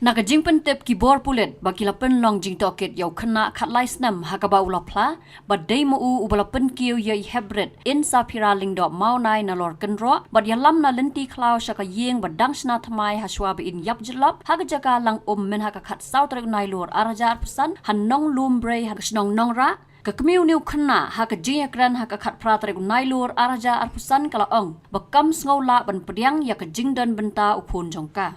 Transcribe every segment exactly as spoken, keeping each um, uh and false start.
Na ka jingpyntip ki bor pulit ba ki la pynlong jingtohkit ïa u khynnah khatlai snem ha kaba u la phla, ba dei ma u uba la pynkiew ïa i Heprit Insaphira Lyngdoh Mawnai nalor kynroh, bad ïalam na lynti khlaw sha ka ïing ba dang shna thymmai hashwa ba in ïap jyllop ha ka jaka Langum mynha ka khatsaw tarik u Nailur ar hajar arphew san, ha Nonglum Brei ha ka shnong Nongrah. Ka kmie une u khynnah ha ka jingïakren ha ka khatphra tarik u Nailur ar hajar arphew san ka la ong ba kam sngew lah ban pdiang ïa ka jingdon bynta u khun jong ka.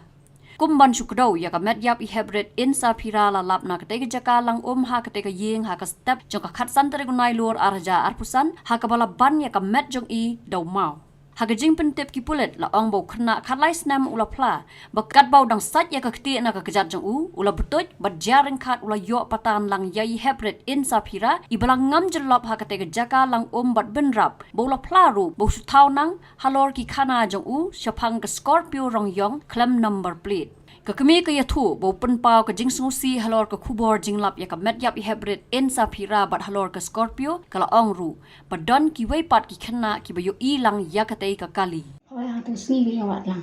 Kum ban shu kdew ïa ka met ïap i Heprit Insaphira la lap na katei ka jaka Langum ha katei ka ïing ha ka step jong ka khatsan tarik u Nailur ar hajar arphew san, ha kaba la ban ïa ka met jong i da u maw. Ha ka jingpyntip ki pulit la ong ba u khynnah khatlai snem u la phla ba katba u dang sait ïa ka ktieh na ka kjat jong u, u la btuid bad jia ryngkat u la ïoh patan lang ïa i Heprit Insaphira iba la ngam jyllop ha katei ka jaka Langum bad bynrap ba u la phla ruh ba u shu thaw nang halor ki khana jong u shaphang ka Scorpio rong ïong khlem number plate. Ka kmie ka ïathuh ba u pynpaw ka jingsngewsih halor ka khubor jinglap ïa ka met ïap i Heprit Insaphira bad halor ka Scorpio, ka la ong ruh ba don kiwei pat ki khynnah kiba ïohi lang ïa katei ka kali. Hooid, hangto ka sngi ka ïa wad lang.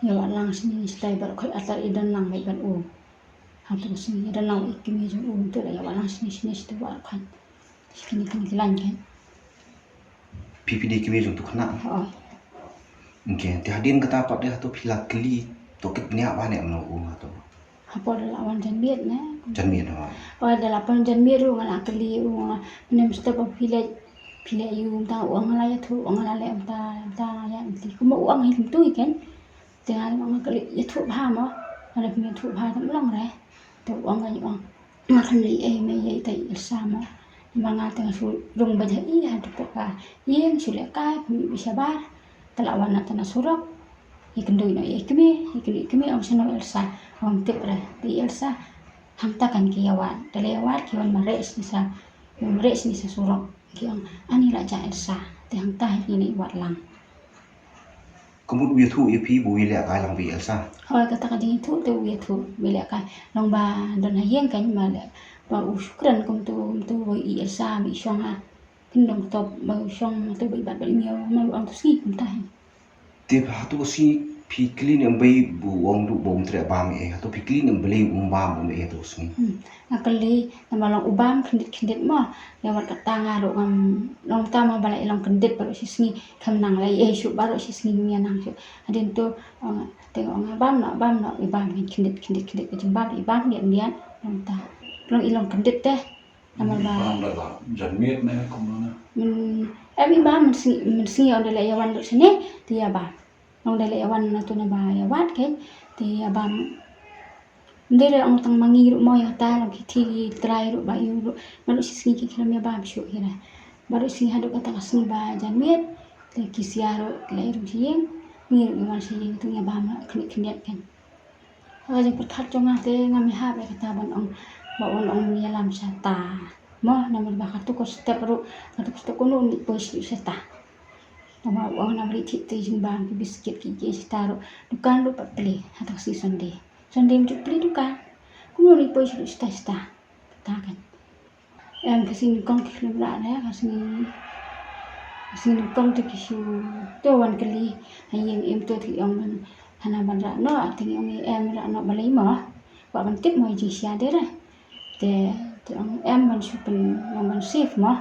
Ïa wad lang shane shatai bad khoit artat i don lang bad u. Hangto ka sngi i don lang i kmie jong u, to la ïa wad lang shane shane shatai wad khoit. Kine kine ki lain kan. Phi phi dei kmie jong uto u khynnah? Hooid. Te hadien kata pat de hato phi la kylli tohkit bniah bha ne em na u hato? Hapoh da la wan janmiet ne. Janmiet, hooid. Hooid, da la poi janmiet ruh nga la kylli u, nga, mynne mynstep ba phi leit, phi leit ïa u, mynta u ong nga la ïathuh, u ong nga la leh mynta, mynta nga ïa mynta kumba u ong hi kumto hi kan. Te nga la ong nga kylli ïathuh bha mo. Nga la ïathuh bha te ym long re. Te u ong, nga ong nga khlem leh ei mei ïa ita i Elsa mo. Namar nga te nga shu rung beit ha i haduh pok ka ïing, shu lehkai pynmih beit shabar. Te la wan na tang na surok, ïakynduh noh ïa i kmie, ïakynduh ïa i kmie, ong shano Elsa, ong tip re. Te i Elsa hangta kan ki ïa wad, te la ïa wad ki wan mareh shane sha, mareh shane sha surok. Ki ong ani la jah Elsa. Te hangta hi kine i wad lang. Ka mut u ïathuh ïa phi ba u ïalehkai lang bad i Elsa? Hooid, kata ka jingïathuh te u ïathuh ba u ïalehkai. Long ba don ha ïing kan, ba leh ba u shu kren kumto kumto ba i Elsa ba i shong ha. Kin dang top ba u shong to ba i bat ba i miaw, ma u ong to sngi kumta hi. Te hato ka sngi phi kylli ne em ba u ong ruh ba um treh bam ei, hato phi kylli ne em balei um bam um ei hato ka sngi? Hmm. Nga kylli namar long u bam khyndiat khyndiat mo. Ïa wat kata nga ruh ngam long ta mo ba la i long kyndit baroh shi sngi, kham nang la i ei shuh baroh shi sngi, ngam ïa nang shuh. Hadien to ong te ong nga bam noh bam noh, i bam khyndiat khyndiat khyndiat, ka jingbam i bam khyndiat khyndiat. Long ta long i long kyndit te. Namar ba bam da la janmiet ne kumno ne? Em, i bam mynsngi, mynsngi ong da la ïa wan ruh shane te ïa bam. Ong da la ïa wan na to na ba ïa wad keiñ te ïa bam. Ym dei re ong tang ma ngi ruh mo, ïa kata long ki thie ki trai ruh ba ïa ruh baroh shi sngi ki khlem ïa bam shuh hi re. Baroh shi sngi haduh kata ka sngi ba janmiet te ki sia ruh ki la ïa rung sha ïing, ngi ruh ngi wan sha ïing te ïa bam khyndiat khyndiat keiñ. Ka jingpyrkhat jong nga te ngam ïahap ïa kata ban ong ba un ong ïalam shata. Mo namar ba kato ka step ruh, kato ka step kumno un poi sha shata. Namar u ong namar i thik te jingbam ki biskit ki ki shata ruh. Dukan ruh pat plie ha ka sngi Sunday. Sunday mynta plie dukan. Kumno un poi sha shata shata. Kata kan. Em, ka sngi nyngkong ki khlem rah re, ka sngi, ka sngi nyngkong te ki shu, to wan kylli ha ïing, em, to te ki ong ban hana ban rah noh, te ngi ong em rah noh balei mo, kwah ban tip mo i jingshia de re. Te te ong em ban shu pyn, ong ban save mo.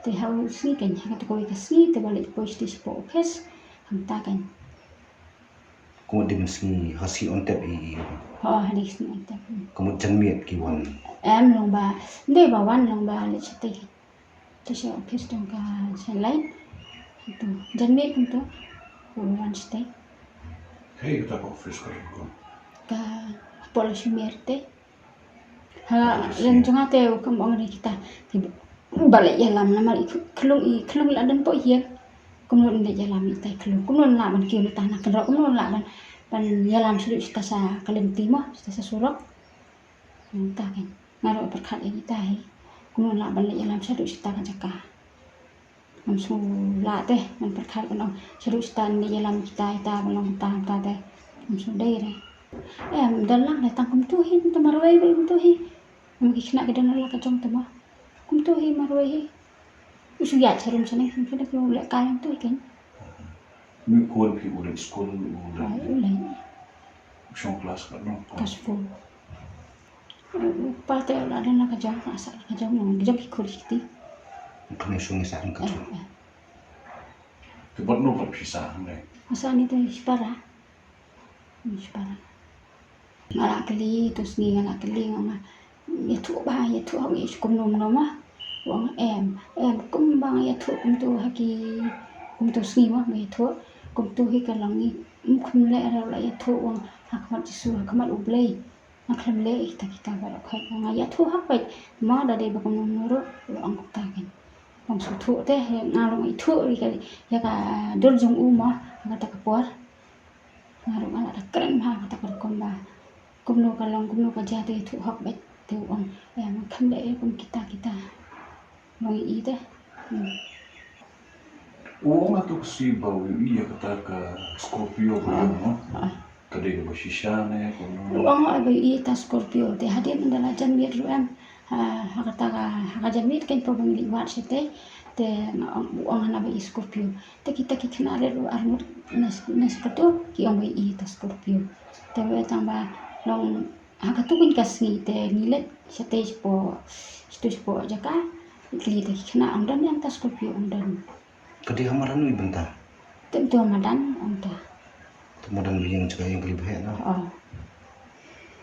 Te ha u sngi keiñ, ha kata kawei ka sngi te ba leit poi sha te shapoh office, hangta keiñ. Ka mut dei mynsngi, ha sngi Ongtep i, i. Ho, ha dei sngi Ongtep. Ka mut janmiet ki wan? Em, long ba, dei ba wan long ba leit shatei. Te sha office jong ka Sunlight. Kumto. Janmiet kumto. Ko wan shatei. Hei, kata ka office ka jong ka? Ka Apollo Shumer te. Ha, ren jong nga te u kam ong ri kita. Ki ba leh ïalam namar i khlung, i khlung la don poh hiar. Kumno leh ïalam ita i khlung. Kumno lah ban kiew nata na kynroh. Kumno lah ban, ban ïalam shuh shuh ta sa ka lynti mo, ta sa surok. Nta kan. Nga ruh pyrkhat ïa kita hi. Kumno lah ban leh ïalam shuh shuh ta ka jaka. Ngam sngew lah te, ngan pyrkhat ban ong shaduh shata ngi ïalam kita, ita ban long kata, kata te. Ngam sngew dei re. Em, don lang re tang kumtu hi, kumtu marwei re kumtu hi. Namar ki khynnah ki don la ka jong te mo. Kumtu hi marwei hi. U shu ïaid sharum shane, kumtu de u lehkai kumtu hi kan. Mi khun phi u leit skul u leit. Ai, u leit. Shong klas katno? Klas four. U kpa te la don la ka jong, la sah la ka jong, la ka jong ki khun ki kti. Khun shong sah ka jong. Te bad no bad phi sah hangne? Nga sah ni te shipara. Shipara. Nga la kylli, tu sngi nga la kylli, nga ong, ïathuh ba, ïathuh ha u ïeit kumno kumno ma. U ong em, em, kumba nga ïathuh kumtu ha ki, kumtu sngi ma, ba ïathuh kumtu hi ka long ngi, ym kham leh ruh la ïathuh, u ong ha khmat Jisu, ha khmat U Blei. Nga khlem leh ïa kita kita baroh khoit, nga ïathuh ha khoit ma, da dei ba kumno kumno ruh u ong kumta kan. Ym sngewthuh te, nga ruh nga ithuh ïa ka, ïa ka dur jong u ma ha kata ka por. Nga ruh nga la da kren ha kata ka rukom ba kumno ka long, kumno ka jia, te ithuh hok beit, te u ong, ïa, nga khlem leh ïa kum kita kita. Long i te. Hmm. U ong ha tu ka sngi ba u ïohi ïa kata ka Scorpio ba ïong, no? Ah. Ka dei kaba shisha ne kumno? U ong ba u ïohi ïa ta Scorpio, te hadien ynda la janmiet ruh em. Ha, ha kata ka, ha ka janmiet kan, por ba ngi leit wad shatei, te nga ong, u ong hana ba i Scorpio. Te kita ki khynnah rit ruh arngut na, na Scorpio ki ong ba i ta Scorpio. Te ba tang ba long ha katu kan ka sngi te ngi leit shatei shapoh, shatu shapoh jaka, kylli te ki khynnah ong don ïa ta Scorpio, ong don. Ka dei ha madan wi bynta? Te mynta ha madan ong ta. Te madan ba ïeng jaka ïeng kali bheh na. Oh.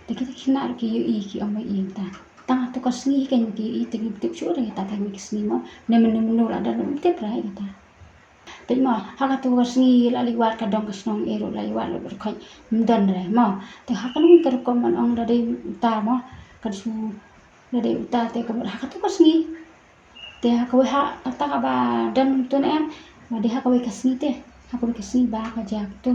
Te kita ki khynnah ruh ki ïohi ki ong ba i ong ta. Tang ha tu ka sngi kan ki ïohi, te ngi tip shuh ïa kata ka sngi mo. Ne mynno mynno la don ruh tip ra ïa kata. Te mo ha katu ka sngi la leit wad ka dong ka shnong, eh, ruh la leit wad ruh ba khot ym don re mo. Te ha kano ka rukom ban ong da dei uta mo. Kan shu da dei uta te ka mut ha katu ka sngi. Te ha kawei ha kata kaba don tu ne em, ba dei ha kawei ka sngi te. Ha kawei ka sngi ba ka jia tu.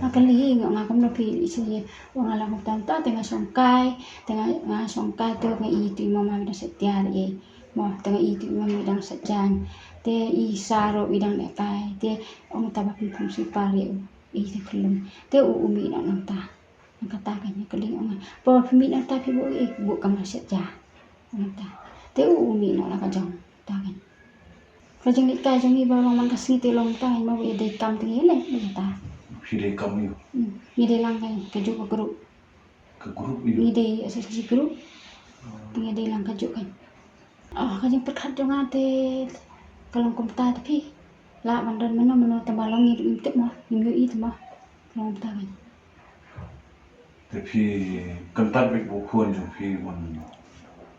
Nga kylli hi, nga ong kumno phi ïohi, u ong nga la kumta kumta, te nga shong kai, te nga, nga shong kai te nga ïohi tu i mama i dang sa tiar ïa i. Mo, te nga ïohi tu i mama i dang sa jan. Te i sa ruh i dang lehkai. Te ong ta ba pynphum sweeper ïa u, i te khyllung. Te u, u mih noh nangta. Nangta kan ïa kylli, ong nga, por phi mih nangta phi buh ïa i, buh kamra shet ja. Nangta. Te u, u mih noh la ka jong. Ta kan. Ka jingleit kai jong ngi ba long man ka sngi te long ta kan, ma ba ïadei kam te ngi leh, ngi ta. Phi dei kam ïa u? Hmm. Ngi dei lang kan, kajuh ka group. Ka group ïa u? Ngi dei S S G group. Te ngi dei lang kajuh kan. Oh, ka jingpyrkhat jong nga te ka long kumta te phi. Lah ban don mano mano te ba long ngi ruh ngim tip mo, ngim ïohi te mo. Ka long kumta kan. Te phi kyntait beit ba u khun jong phi un.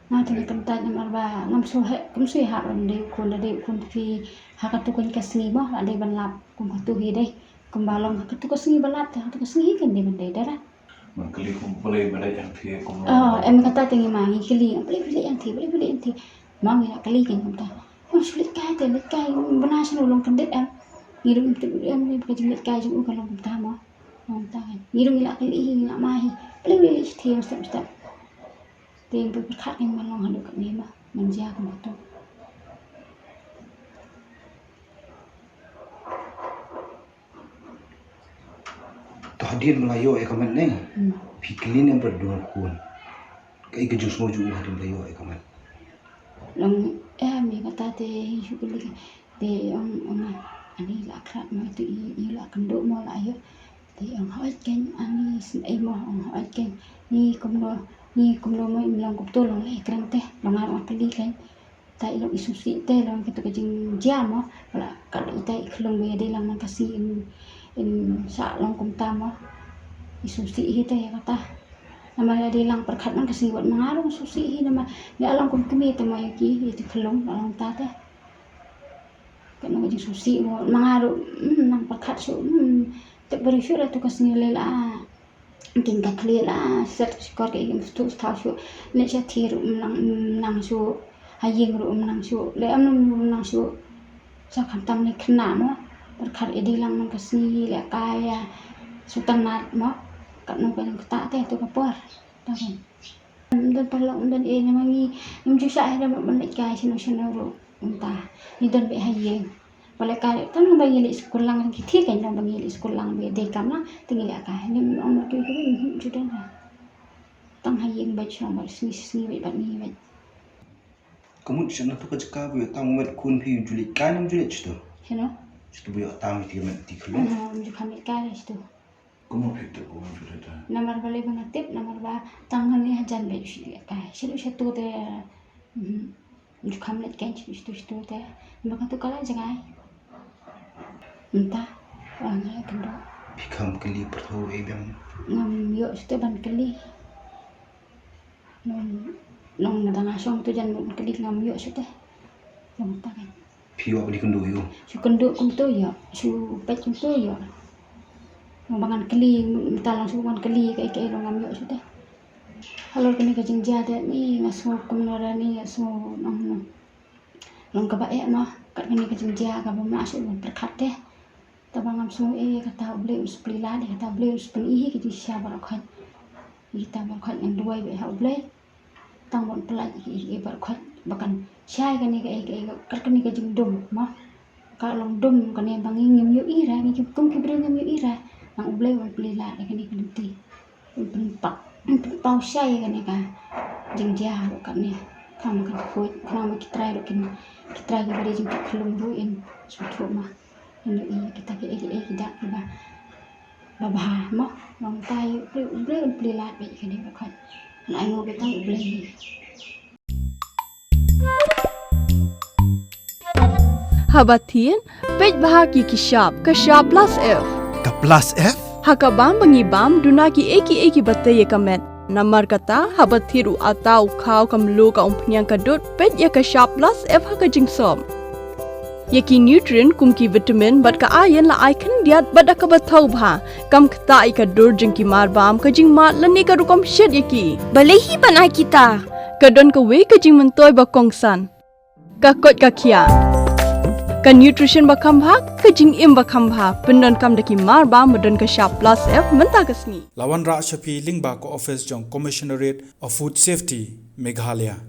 Nga te nga kyntait namar ba ngam shu heh, ngam shu hap ban dei u khun, da dei u khun phi ha katu kan ka sngi mo, la dei ban lap kum katu hi dei. Kumba long ha katu ka sngi ba lap te ha katu ka sngi hi kan dei ban dei da. Ban kylli kum balei ba leit hangthie kum. Oh, em kata te ngi ma ngi kylli, balei phi leit hangthie, balei phi leit hangthie. Ma ngi la kylli kan kumta. Ym shu leit kai te leit kai, bna shano long kyndit em. Ngi ruh ngim tip em, ka jingleit kai jong u ka long kumta mo. Long kumta kan. Ngi ruh ngi la kylli hi, ngi la ma hi. Balei u leit leit shathie mynstep mynstep. Te ngi pyrkhat ngi ma long haduh katne ma. Ngan jia kum katu. To hadien ba la ïoh ïa ka met ne. Hmm. Phi kylli ne em ba dei u khun. Kaei ka jingsngew jong u hadien ba la ïoh ïa ka met? Long em ïa kata te shu kylli ka. Te ong, ong ani la khlad mo, tu i, i la kynduh mo la ïoh. Te ong hooid kein ani sngewei mo, ong hooid kein. Ni kumno, ni kumno mo im long kumto long lei kren te. Long ar ong kylli kein. Ta i long i sngewsih te long katu ka jingjia mo, la kat ita i khlung ba ïadei lang man ka sngi in, in sa long kumta mo. I sngewsih hi te ïa kata. Namar ïadei lang pyrkhat man ka sngi wat ma nga ruh sngewsih hi namar ïa long kum kmie te mo ïa ki, ïa ki khlung la long ta te. Katno ka jingsngewsih mo, ma nga ruh, mm, nang pyrkhat shuh, mm, tip briew shuh da tu ka sngi lei la. Kin ka khlieh la, set shkor ka im stu sta shu. Leit shathie ruh mnang, mnang shu. Ha ïing ruh mnang shu. Leit em mnang shu. Sa khamtam leit khynnah mo. Pyrkhat ïadei lang man ka sngi lehkai ïa. Shu tang nat mo. Katno ka jingktah te tu ka por. Ta kan. Ym don paralok, ym don ei namar ngi. Ngim ju shah hi da ban leit kai shano shano ruh. Mynta ngi don beit ha ïing. Ba lehkai leh tang ba ngi leit skul lang, ki thie kein long ba ngi leit skul lang ba dei kam lang te ngi lehkai. Ngim ong ba tu tu ju don. Tang ha ïing beit shu long bad sngi sngi beit bad ngi beit. Ka mut shano tu ka jaka ba ïoh tam met khun phi, ju leit kai ne ym ju leit shatu? Shano? Shatu ba ïoh tam ïa ki met ïa ki khlung. Aha, ym ju kham leit kai shatu. Kumno phi tip u Judith? Namar balei ba nga tip, namar ba tang hangne hajan beit u shu lehkai. Shu leh shu tu te, mm, ju kham leit kein shu tu shu tu te. Namar katu ka la jngai. Mynta, ah, nga la kynduh. Phi kham kylli pyrthei ei biang? Ngam ïoh shu te ban kylli. Nong, nong na dang ashong tu jan nong kylli ngam ïoh shu te. Long ta kan. Phi ïoh ba dei kynduh ïoh? Shu kynduh kumtu ïoh, shu peit kumtu ïoh. Nong ba ngan kylli, mynta long shu ngan kylli kaei kaei long ngam ïoh shu te. Halor kane ka jingjia te ni nga sngew kumno ra ni nga sngew nong nong. Long kaba eh ma, kat kane ka jingjia kaba ma shu long pyrkhat te. Taba ngam sngew eh, kata U Blei un sa plie lad, kata U Blei un sa pyni hi ka jingshisha baroh khoit. Kita baroh khoit ngan duwai beit ha U Blei. Tang ban pyllait ïa ki, ïa ki baroh khoit ba kan shai kane ka, ka, ka, ka, kane ka jingdum, mo. Ka long dum kane ba ngi ngim ïohi re, ngi kum ki briew ngim ïohi re. Nang U Blei un plie lad ïa kane ka lynti. Un pynpaw, un pynpaw shai ïa kane ka jingjia ruh kane. Khnang ba kan khuid, khnang ba ki trai ruh kin, ki trai kiba dei jong ki khyllung ruh in sngewthuh ma. Ïa kita kiei kiei ki dak kiba, ba bha mo. Long tai U Blei, U Blei un plie lad beit ïa kane baroh khoit. Ngan ainguh beit tang U Blei. Haba thied, peit bha ki ki shap, ka shap plus F. Ka plus F? Ha ka bam ba ngi bam, duna kiei kiei kiba tei ïa ka met. Namar kata, haba thied u atta, u khaw, ka mluh, ka umphniang, ka dud, peit ïa ka shap plus F ha ka jingsop. Ïa ki nutrient kum ki vitamin bad ka iron la ai khyndiat bad da kaba thaw bha. Kam ktah ïa ka dur jong ki mar bam, ka jingmad lane ka rukom shet ïa ki. Balei hi ban ai kita? Ka don kawei ka jingmyntoi ba kongsan. Ka koit ka khiah. Ka nutrition ba kham bha, ka jingim ba kham bha. Pyndonkam da ki mar bam ba don ka shap plus F mynta ka sngi. La wanrah sha phi lyngba ka office jong Commissionerate of Food Safety, Meghalaya.